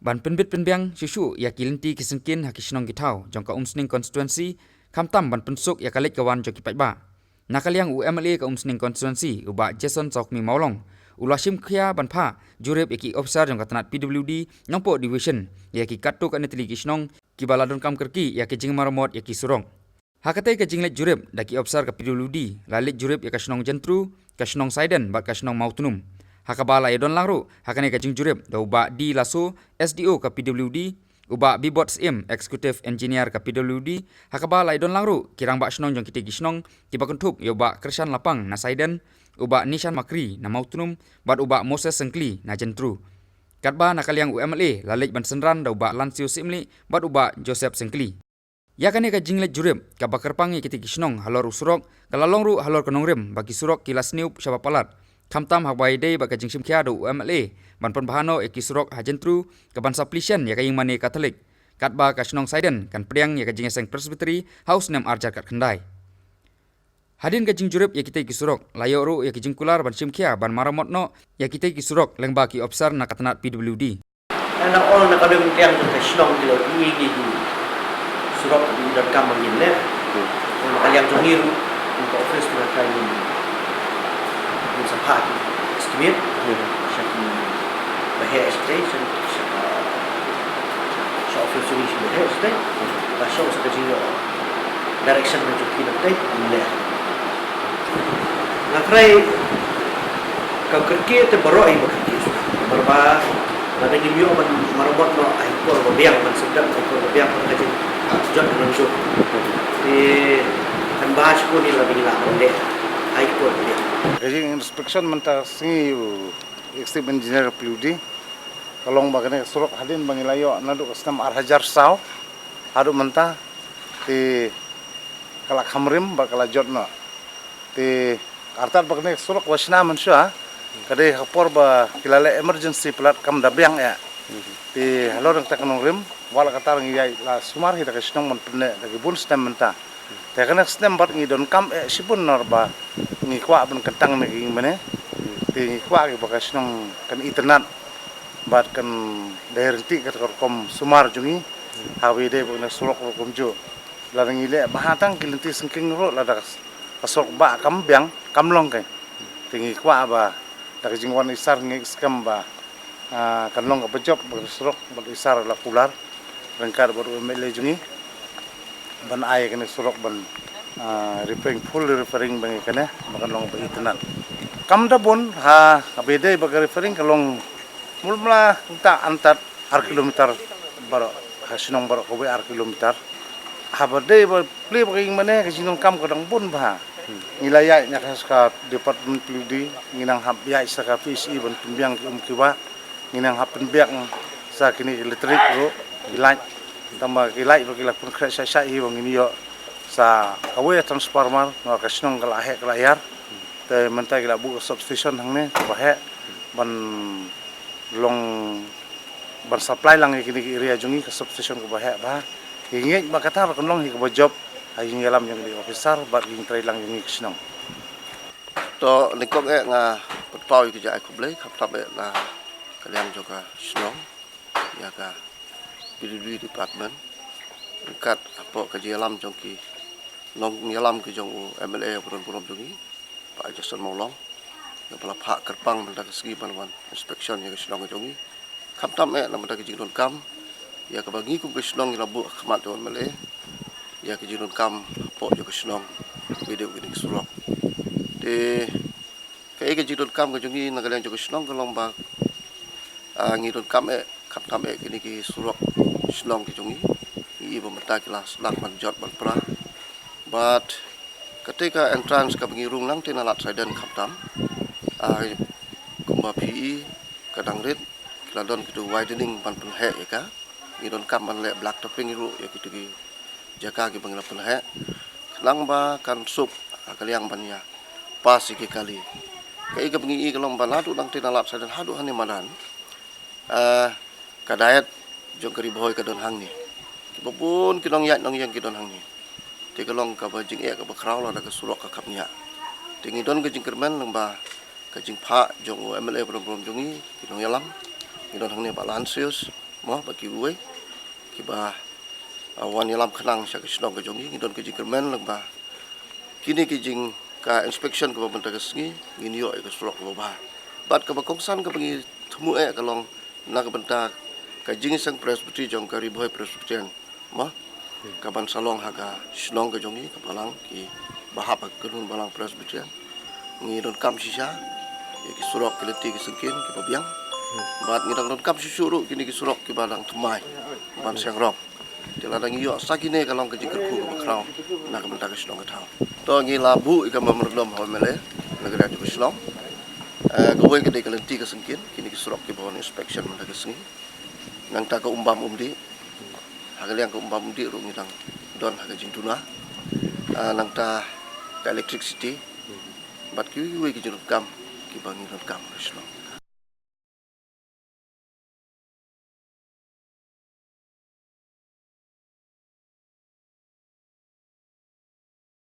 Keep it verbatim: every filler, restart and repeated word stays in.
ban pynbit pynbiang shuh shuh ïa ki lynti ki syngkien ha ki shnong ki thaw jong ka Umsning constituency, khamtam ban pynsuk ïa ka leit ka wan jong ki paidbah. Na ka liang u M L A ka Umsning constituency, u Bah Jason Sawkmie Mawlong, u la shim khia ban phah jurip ïa ki ophisar jong ka tnat P W D Nongpoh Division ïa ki katto katne tylli ki shnong kiba la donkam kyrkieh ïa ki jingmaramot ïa ki surok. Ha katei ka jingleit jurip da ki ophisar ka P W D, la leit jurip ïa ka shnong Jentru, ka shnong Saiden bad ka shnong Mawtnum. Ha kaba la ïadon lang ruh ha kane ka jingjurip da u Bah D Lasso, S D O ka P W D, u Bah Bibot Syiem, Executive Engineer ka P W D, ha kaba la ïadon lang ruh ki rangbah shnong jong kitei ki shnong kiba kynthup ïa u Bah Kyrshan Lapang na Saiden, u Bah Nishan Makri na Mawtnum bad u Bah Moses Syngkli na Jentru. Katba na ka liang u M L A la leit ban synran da u Bah Lansio Syiemlieh bad u Bah Joseph Syngkli. Ïa kane ka jingleit jurip kaba kyrpang ïa kitei ki shnong halor u surok ka la long ruh halor ka nongrim ba ki surok ki la sniew shaba palat. Khamtam haba ïadei bad ka jingshim khia da u M L A ban pynbha noh ïa ki surok ha Jentru kaban sa plie shen ïa ka ïingmane Katholik. Katba ka shnong Saiden kan pdiang ïa ka jingïaseng Presbytery ha u snem ar hajar khatkhyndai. Hadien ka jingjurip ïa kitei ki surok, la ïoh ruh ïa ki jingkular ban shim khia ban maramot noh ïa kitei ki surok lyngba ki ophisar na ka tnat P W D. Na ol na ka liang jong ka shnong ki la ïohi ïa ki surok ki donkam ban ïeng leh. Na ka liang jong ngi ruh, ka office ka la try ngin, ngin sa phah ki estimate sha ki baheh shatei, sha, sha, sha office jong ngi sha baheh shatei. Ba shong sa ka jingïoh direction na jong ki na tei ngin leh. Nga trai ka kyrkieh te baroh ïa ba kyrkieh. Namar ba lada ngim ïoh ban maramot noh ha i por ba biang, ban sdang ha i por ba biang, ka jingjot ka nang jot. Te kan bha shibun ïa lada ngi lah ban leh ha i por ba biang. Ka jing inspection mynta ka sngi u Executive Engineer P W D ka long ba kane ka surok hadien ba ngi la ïoh naduh ka snem ar hajar saw haduh mynta te ka la kham rim bad ka la jot noh. Te artat ba kane ka surok ba shna mynshuwa ka dei ha ka por ba ki la leh emergency palat kam da biang eh. Te halor kata ka nongrim, wat la katta ngi ïai la sumar hi da ka shnong ban pynneh da ki bun snem mynta. Te kane ka snem bad ngi donkam eh shibun namar ba ngi kwah ban kyntang ne ka ïingmane. Te ngi kwah ki ba ka shnong kan itynnad bad kan dei ryntih kata ka rukom sumar jong ngi. Haba ïadei bad kane ka surok ruh kumjuh. Lada ngi leh bha tang ki lynti syngkien ruh lada ka surok ba kam biang, kam long kai. Te ngi kwah ba da ka jingwan isar ngi skhem ba, ah, kan long kaba jop ba ka surok bad isar la kular ryngkat bad u M L A jong ngi ban ai kane surok ban, ah, repairing, full repairing ba ngi kane ba kan long ba itynnad. Kam da bun ha, haba ïadei bad ka repairing ka long mul mala kumta antat ar kilometer baroh, ha shnong baroh kawei ar kilometer. Haba dei ba plie ba ka ïingmane ka jingdonkam ka dang bun bha. Ngi la ïaid na ka department P W D, ngi nang hap ïaid sa ka P H E ban pynbiang ki um ki wah, ngi nang hap pynbiang sa kine ki electric ruh, ki light. Tangba ki light ruh ki la pynkhreh shai shai hi ba ngin ïoh sa kawei transformer, namar ka shnong ka la heh ka la hiar. Te mynta ki la buh ka substation hangne kaba heh ban long ban supply lang ïa kine ki area jong ngi, ka substation kaba heh bha. Ngi ngeit ba kata ruh kan long hi kaba jop ha ïing ïalam jong ki officer bad ki trai lang jong ngi ki shnong. To nyngkong eh nga pynpaw ïa ka jingkhublei khamtam eh na ka liang jong ka shnong, ïa ka P W D department ryngkat hapoh ka jingïalam jong ki nongïalam ki jong u M L A ba don burom jong ngi, Bah Jason Mawlong, ïa ba la phah kyrpang mynta ka sngi ban wan inspection ïa ka shnong ka jong ngi. Khamtam eh na mynta ka jingdonkam ïa kaba ngi kum ka shnong ngi la buh ha khmat jong u M L A ïa ka jingdonkam hapoh jong ka shnong ba ïadei bad kine ki surok. Te kaei ka jingdonkam ka jong ngi na ka liang jong ka shnong ka long ba, ah, ngi donkam eh khamtam eh kine ki surok shnong ki jong ngi. Ngi i ba mynta ki la sdang ban jot ban pra. Bad kata ka entrance kaba ngi rung nangta na lad Saiden khamtam, ah, kumba phi i ka dang rit, ki la don kitu widening ban pynheh ïa ka. Ngi donkam ban leh black topping ruh ïa kitu ki jaka kiba ngi la pynheh khnang ba kan suk ha ka liang ban ïa pass ïa ki kali. Kaei kaba ngi i ka long ba naduh nangta na lad Saiden haduh hangne madan, ah, ka diet jong ka Ri Bhoi ka don hangne. Kiba bun ki nongïaid nongïeng ki don hangne. Te ka long kaba jingeh kaba khraw lada ka surok ka khapngiah. Te ngi don ka jingkyrmen lyngba ka jingphah jong u M L A ba don burom jong ngi, ki nongïalam, ngi don hangne Bah Lansio mo, bad kiwei kiba, ah, wan ïalam khnang sha ka shnong ka jong ngi, ngi don ka jingkyrmen lang ba kine ki jing ka inspection kaba mynta ka sngi ngin ïoh ïa ka surok kaba bha. Bad kaba kongsan kaba ngi thmu eh ka long na ka bynta ka jingïaseng Presbytery jong ka Ri Bhoi Presbyterian, mo, kaban sa long ha ka shnong ka jong ngi, ka balang kiba hap ha ka kynhun balang Presbyterian. Ngi donkam shisha ïa ki surok ki lynti ki syngkien kiba biang. Bad ngi dang donkam shuh shuh ruh kine ki surok kiba dang thymmai ban seng rong. Te lada ngi ïoh sa kine ka long ka jingkyrkhu kaba khraw na ka bynta ka shnong ka thaw. To ngi la buh ïa ka memorandum ha u M L A na ka liang jong ka shnong. Eh, kawei ka dei ka lynti ka syngkien, kine ki surok kiba wan inspection mynta ka sngi. Nangta ka umbam umdih, ha ka liang ka umbam umdih ruh ngi dang don ha ka jingduna. Ah, nangta ka electricity bad kiwei kiwei ki jingdonkam kiba ngi donkam ha ka shnong.